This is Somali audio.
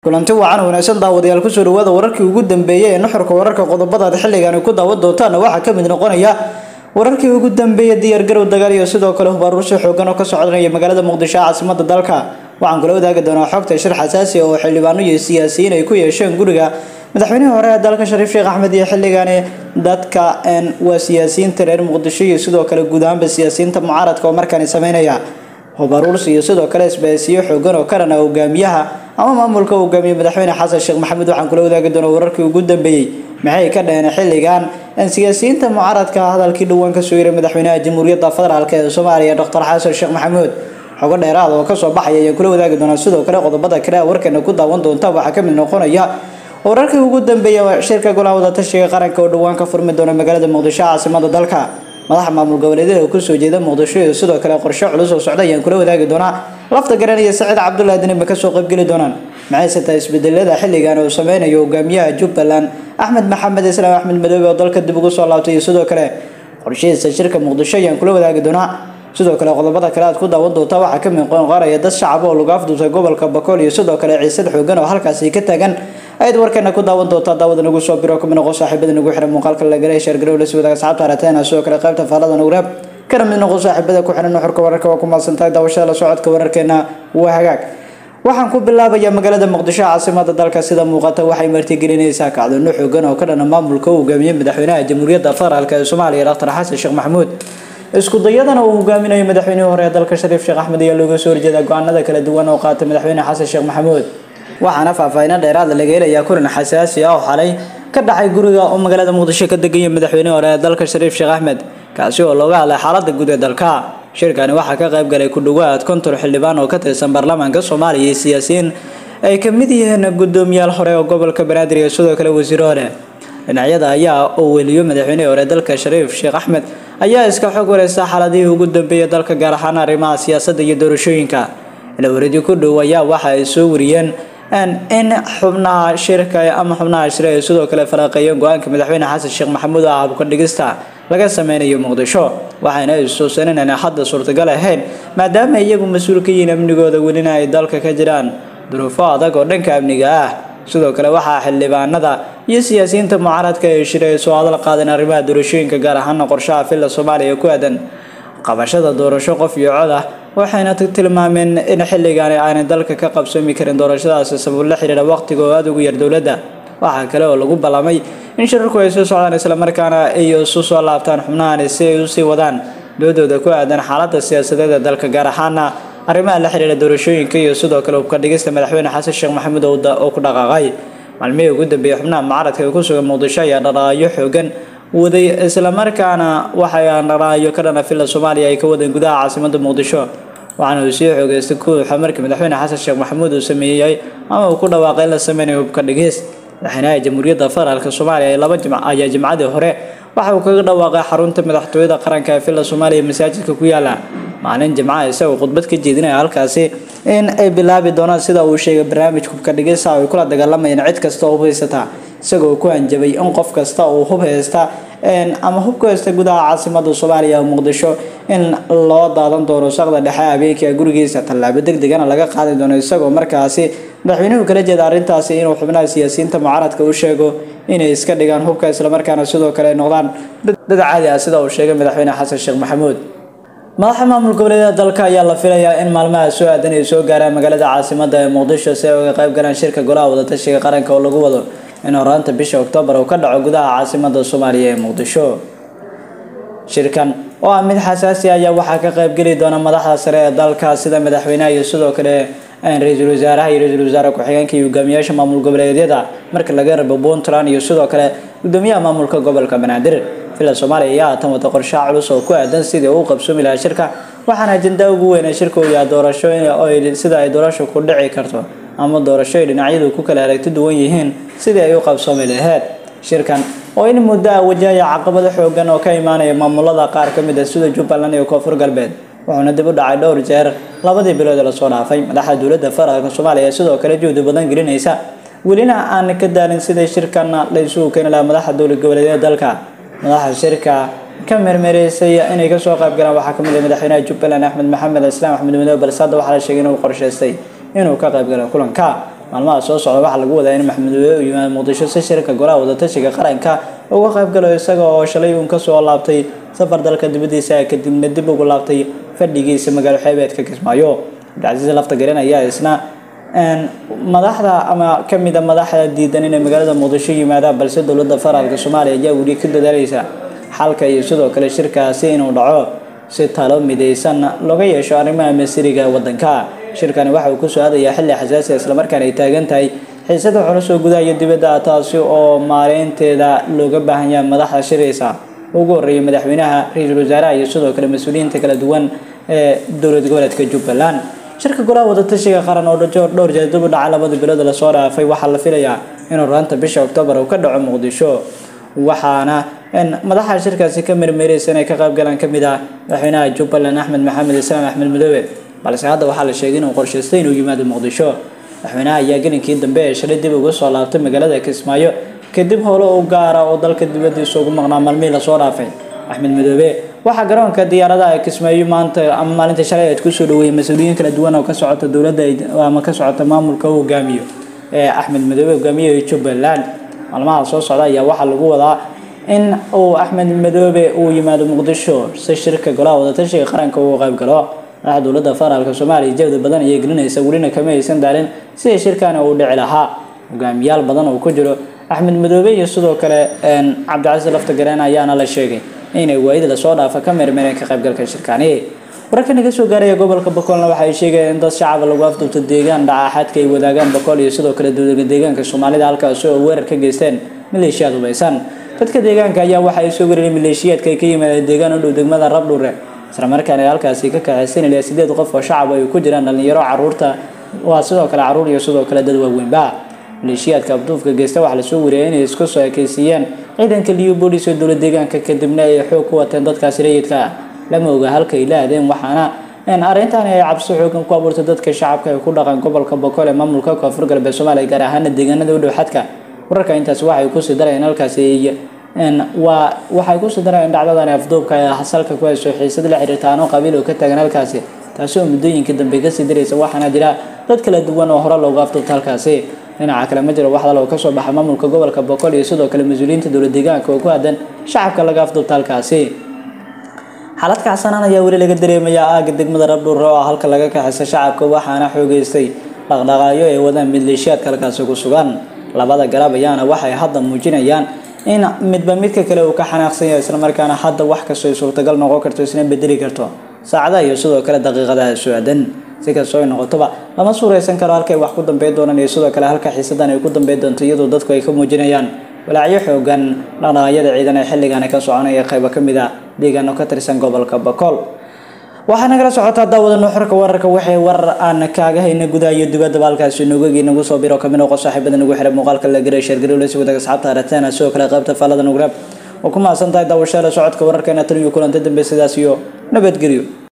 Kulanti wacan wanaagsan daawadayaal, kusoo dhawaada wararkii ugu dambeeyay ee nuxurka wararka. Qodobadaad xilligan ku daawan doontaan waxaa ka mid noqonaya wararkii ugu dambeeyay diyaar garow dagaal iyo sidoo kale hubaruursi xoogan oo ka socdanaya magaalada Muqdisho, caasimadda dalka. Waxaan kula wadaagi doonaa xogta shir xasaasi ah oo xildhibaano iyo siyaasiyiin ay ku yeesheen guriga madaxweynihii hore ee dalka Shariif Sheekh Axmed, iyo xilligani dadka waa siyaasiyiinta reer Muqdisho iyo sidoo kale guud ahaanba siyaasiyiinta mucaaradka oo markaani sameynaya hubaruursi iyo sidoo kale isbahaysiyo xoogan oo ka dhana hogaamiyaha ama maamulka hogaamiye madaxweyne Xasan Sheekh Maxamuud. Waxaan kula wadaagi doonaa wararkii ugu dambeeyay maxay ka dhaheen xilligan siyaasiyiinta mucaaradka hadalkii dhowaan kasoo yiray madaxweynaha Jamhuuriyadda Federaalk ee Soomaaliya Dr. Xasan Sheekh Maxamuud. Xogo dheeraad oo kasoo baxaya ayaan kula wadaagi doonaa. Sidoo kale qodobada kale warkeena ku daawan doonta waxaa kamid noqonaya wararkii ugu dambeeyay shirka golaha wadatashiga qaranka oo dhowaan ka furmi doona magaalada Muqdisho, caasimada dalka. Madaxa maamul goboleedyada oo kusoo jeeda Muqdisho iyo sidoo kale qorshe culus oo socda ayaan kula wadaagi doonaa. Lafta garanaya Saciid Cabdullaahi Deni ma kasoo qaybgeli doonaan? Maxayse tahay isbedelada xilligan uu sameynayo hogaamiyaha Jubbaland Axmed Maxamed Islaam Axmed Madoobe oo dalka dib ugu soo laabtay, iyo sidoo kale qorshihiisa shirka Muqdisho ayaan kula wadaagi doonaa. Sidoo kale qodobada kale aad ku daawan doontaa waxaa ka mid noqonaya dad shacab oo lagu afduubtay gobolka Bakool iyo sidoo kale ciisad xoogan oo halkaasi ka taagan ayaad warkeena ku daawan doontaa. Daawada nagu soo biro, kamid noqo saaxiibada nagu xiran, muuqaalka la galay share garow, la sii wadaaga asxaabta arateena. Sidoo kale qaybta faallada nagu reeb, kana mid noqo saaxiibada ku xiran nuxurka wararka. Waa ku mahadsantahay daawashada la socodka wararkeena. Waa hagaag, waxaan ku bilaabayaa magaalada Muqdisho, caasimada dalka. Sida muuqata waxay martigelinaysaa kacdoono xoogan oo ka dhana maamulka uu hogaamiyey madaxweynaha Jamhuuriyadda Federaalk ee Soomaaliya Dr. Xasan Sheekh Maxamuud. Isku dayadana uu hogaaminayo madaxweynihii hore ee dalka Shariif Sheekh Axmed ayaa looga soo horjeedaa go-aanada kala duwan oo qaatay madaxweyne Xasan Sheekh Maxamuud. Waxaana faahfaahino dheeraad laga helayaa kulan xasaasi ah oo xalay ka dhacay guriga oo magaalada Muqdisho ka degaya madaxweynihii hore ee dalka Shariif Sheekh Axmed, kaasi oo looga hadlay xaaladda guud ee dalka. Shirkani waxaa ka qayb galay ku dhawaad 50 xildhibaan oo ka tirsan baarlamaanka Soomaaliya iyo siyaasiyiin ay ka mid yihiin guddoomiyaal hore oo gobolka Banaadir iyo sidoo kale wasiiro hore. Dhinacyada ayaa oo weliyo madaxweynihii hore dalka Shariif Sheekh Axmed ayaa iska xog wareysta xaaladihii ugu dambeeyay dalka, gaar ahaan arrimaha siyaasadda iyo doorashooyinka. Ilawareedyo ku dhow ayaa waxa ay soo wariyeen in xubnaha shirka ama xubnaha shir ay sidoo kale faraaqeeyeen go-aanka madaxweyne Xasan Sheekh Maxamuud ah habka dhigista laga sameynayo Muqdisho, waxayna isuuseen inaan hadda suurtagal ahayn maadaama iyagu mas-uul ka yihiin amnigooda, welina ay dalka ka jiraan duruufo adag oo dhanka amniga ah. Sidoo kale waxaa xildhibaanada iyo siyaasiyiinta mucaaradka ee shir ay soo hadal qaadeen arrimaha doorashooyinka, gaar ahaana qorshaha Villa Soomaaliya ku aadan qabashada doorasho qof iyo cod ah, waxayna tilmaameen in xilligaani aanay dalka ka qabsoomi karin doorashadaasi sabab la xiriira waqtiga oo aada ugu yar dowladda. Waxaa kale oo lagu ballamay in shirarku ay soo socdaan, islamarkaana ay isu soo laabtaan xubnahani si ay usii wadaan doodooda ku aadan xaaladda siyaasadeed ee dalka, gaar ahaana arrimaha la xiriira doorashooyinka iyo sidoo kale hubka dhigista madaxweyne Xasan Sheekh Maxamuud oo ku dhaqaaqay. Maalmihii ugu dambeeyay xubnaha mucaaradka ee ku sugan Muqdisho ayaa dhaqaaqyo xoogan waday, islamarkaana waxay dhaqaaqyo ka dhana Villa Soomaaliya ay ka wadeen gudaha caasimadda Muqdisho. Waxaana uu sii xoogeystay kuuxa markii madaxweyne Xasan Sheekh Maxamuud uu sameeyey ama uu ku dhawaaqay in la sameynayo hubka dhigis. Madaxweynaha Jamhuuriyadda Federaalk Soomaaliya laba jimc ayaa jimcadii hore waxa uu kaga dhawaaqay xarunta madaxtooyada qaranka ee Villa Soomaaliya, masaajidka ku yaala, maalin jimcaha isagoo khudbad ka jeedinaya halkaasi, in ay bilaabi doonaan sida uu sheegay barnaamij hubka dhigisa ay kula dagaalamayeen cid kasta oo hub haysata, isagoo ku hanjabay in qof kasta uu hub haysta ama hub ku haysta gudaha caasimada Soomaaliya Muqdisho in loo daadan doono saqda dhexe habeenkii gurigiisa, tallaabo degdegana laga qaadi doono, isagoo markaasi madaxweynuhu kala jeeda arrintaasi inuu xubnaha siyaasiyiinta mucaaradka u sheego inay iska dhigaan hubka, islamarkaana sidoo kale ay noqdaan dad caadi ah sida uu sheegay madaxweyne Xasan Sheekh Maxamuud. Madaxa maamul goboleedyada dalka ayaa la filayaa in maalmaha soo aadan ay soo gaaraan magaalada caasimada ee Muqdisho si ay uga qayb galaan shirka golaha wadatashiga qaranka oo lagu wado in horaanta bisha Oktoobar uu ka dhaco gudaha caasimada Soomaaliya ee Muqdisho. Shirkan oo ah mid xasaasi ayaa waxaa ka qayb geli doona madaxda sare ee dalka sida madaxweynaha iyo sidoo kale ra-iisul wasaaraha iyo ra-iisul wasaare ku-xigeenka iyo hogaamiyaasha maamul goboleedyada marka laga rabo Puntland iyo sidoo kale gudoomiyaha maamulka gobolka Banaadir. Villa Soomaaliya ayaa haatan wada qorshaha culus oo ku aadan sidii uu qabsoomi lahaa shirka, waxaana ajenda ugu weyn ee shirka uu yahay doorasho sida ay doorasho ku dhici karto ama doorasho ay dhinacyadu ku kala aragti duwan yihiin sidii ay u qabsoomi lahayd. Shirkan oo in muddo ah wajahaya caqabado xoogan oo ka imaanaya maamulada qaar ka mid ah sida Jubbaland iyo Koonfur Galbeed, wuxuuna dib u dhacay dhowr jeer labadii bilood ee lasoo dhaafay. Madaxda dowladda federaalka Soomaaliya ee sidoo kale juhdi badan gelinaysa, welina aan ka daalin sidii shirkan la isugu keeni lahaa madaxda dowlad goboleedyada dalka. Madaxda shirka ka mermereysay inay kasoo qayb galaan waxaa kamid ah madaxweynaha Jubbaland Axmed Maxamed Islaam Axmed Madoobe, balse hadda waxaa la sheegay inuu qorsheystay inuu ka qayb galo kulanka. Maalmaha soo socda waxaa lagu wadaa in Axmed Madoobe uu yimaado Muqdisho si shirka golaha wadatashiga qaranka uga qayb galo, isaga oo shalay uun kasoo laabtay safar dalka dibadiisa kadibna dib ugu laabtay fadhigiisa magaalo xeebeedka Kismaayo. Cabdicasiis Laftagareen ayaa isna madaxda ama kamid a madaxda diidan inay magaalada Muqdisho yimaadaan, balse dowladda federaalka Soomaaliya ayaa weli ku dadaalaysa xalka iyo sidoo kale shirkaasi inuu dhaco si talo midaysan looga yeesho arrimaha masiriga waddanka. Shirkani waxa uu ku soo aadayaa xilli xasaasi ah, isla markaana ay taagan tahay xiisada culus oo gudaha iyo dibadda, taasi oo maareynteeda looga baahan yahay madaxda shiraysa, ugu horreeyay madaxweynaha, ra-iisul wasaaraha iyo sidoo kale mas-uuliyiinta kala duwan ee dowlad goboleedka Jubbaland. Shirka golaha wadatashiga qaran oo dhowr jeer dib u dhacay labadii bilood lasoo dhaafay waxaa la filayaa inuu raanta bisha Oktoobar uu ka dhaco Muqdisho, waxaana madaxa shirkaasi ka mermereysa inay ka qayb galaan kamid ah madaxweynaha Jubbaland Axmed Maxamed Islaam Axmed Madoobe, balse hadda waxaa la sheegay inuu qorshaystay inuu yimaado Muqdisho. Madaxweynaha ayaa gelinkii dambe ee shalay dib uga soo laabtay magaalada Kismaayo kadib howlo u gaara oo dalka dibadiisa ugu maqnaa maalmihii lasoo dhaafay. Axmed Madoobe waxaa garoonka diyaaradaha Kismaayo maanta ama maalinta shalay aad kusoo dhaweeyay mas-uuliyiin kala duwan oo ka socota dowladda ama ka socota maamulka uu hogaamiyo ee Axmed Madoobe hogaamiyaha Jubbaland. Maalmaha soo socda ayaa waxaa lagu wadaa in uu Axmed Madoobe uu yimaado Muqdisho si shirka golaha wadatashiga qaranka uu qayb galo. Madaxda dowladda federaalka Soomaaliya jawda badan ayay gelinaysa, welina kama aysan daalin sidii shirkani uu dhici lahaa. Hogaamiyaal badan oo ku jiro Axmed Madoobe iyo sidoo kale Cabdicasiis Laftagareen ayaana la sheegay inay waayida lasoo dhaafa ka mermereen ka qaybgalka shirkani. Wararka naga soo gaaraya gobolka Bakoolna waxa ay sheegayeen in dad shacab lagu afduubto deegaan dhaca xadka ay wadaagaan Bakool iyo sidoo kale dowladda deegaanka Soomaalida, halkaas oo weerar ka geysteen maleeshiyaad hubeysan. Dadka deegaanka ayaa waxa ay soo weerareen maleeshiyaadka ay ka yimaadeen deegaan u dhow degmada Rabdhure, isla markaana ay halkaasi ka kaxaysan ilaa 8 qof oo shacab ay ku jiraan dhalinyaro, caruurta waa sidoo kale caruur iyo sidoo kale dad waaweynba. Maleeshiyaadka afduubka geysta waxaa lasoo wariyay inay isku soo ekeysiiyeen ciidanka Liyu Booliis ee dowlad deegaanka, kadibna ay xoog ku wateen dadkaasi rayidka ah. Lama oga halka ay la aadeen, waxaana arrintan ay cabsi xoogan ku abuurtay dadka shacabka ee ku dhaqan gobolka Bakool ee maamulka Koonfur Galbeed Soomaaliya, gaar ahaana deegaanada u dhow xadka. Wararka intaasi waxay kusii darayeen halkaasi waa waxay kusii darayeen dhacdadan afduubka ee salka ku hayso xiisad la xiriirta aano qabiil oo ka taagan halkaasi, taasi oo muddooyinkii dambe kasii daraysa, waxaana jira dad kala duwan oo hore loogu afduubta halkaasi. Dhinaca kale ma jiro wax hadal oo kasoo baxa maamulka gobolka Bakool iyo sidoo kale mas-uuliyiinta dowlad deegaanka oo ku aadan shacabka laga afduubta halkaasi. Xaalad kacsanaan ayaa weli laga dareemayaa aagga degmada Rabdhuure oo ah halka laga kaxaysa shacabka, waxaana xoogeystay dhaqdhaqaaqyo ay wadaan maleeshiyaadka halkaasi ku sugan. Labada garab ayaana waxay hadda muujinayaan in midba midka kale uu ka xanaaqsan yahay, isla markaana hadda wax kastoo ay suurtagal noqon karto isna bedeli karto saacadaha iyo sidoo kale daqiiqadaha soo-aadan. Si kastoo ay noqotoba lama suuraysan karo halkay wax ku dambeyn doonaan iyo sidoo kale halka xiisadan ay ku dambeyn doonto, iyadoo dadku ay ka muujinayaan walaacyo xoogan dhaqdhaqaaqyada ciidan ee xilligan ka soconaya qaybo ka mid ah deegaano ka tirsan gobolka Bakool. Waxaa nagala socotaa daawada nuxurka wararka, waxay warar aan kaaga hayna gudaha iyo dibadda halkaasi nooga nagu soo biro kamid noqo saaxiibada nagu xiray muuqaalka la garay share garow la sii wadaag asxaabta aragtana, sidoo kale qaybta faallada nugraab. Waa ku mahadsan tahay daawashada socodka wararkeena. Tan iyo kulanta dambe, sidaas iyo nabadgelyo.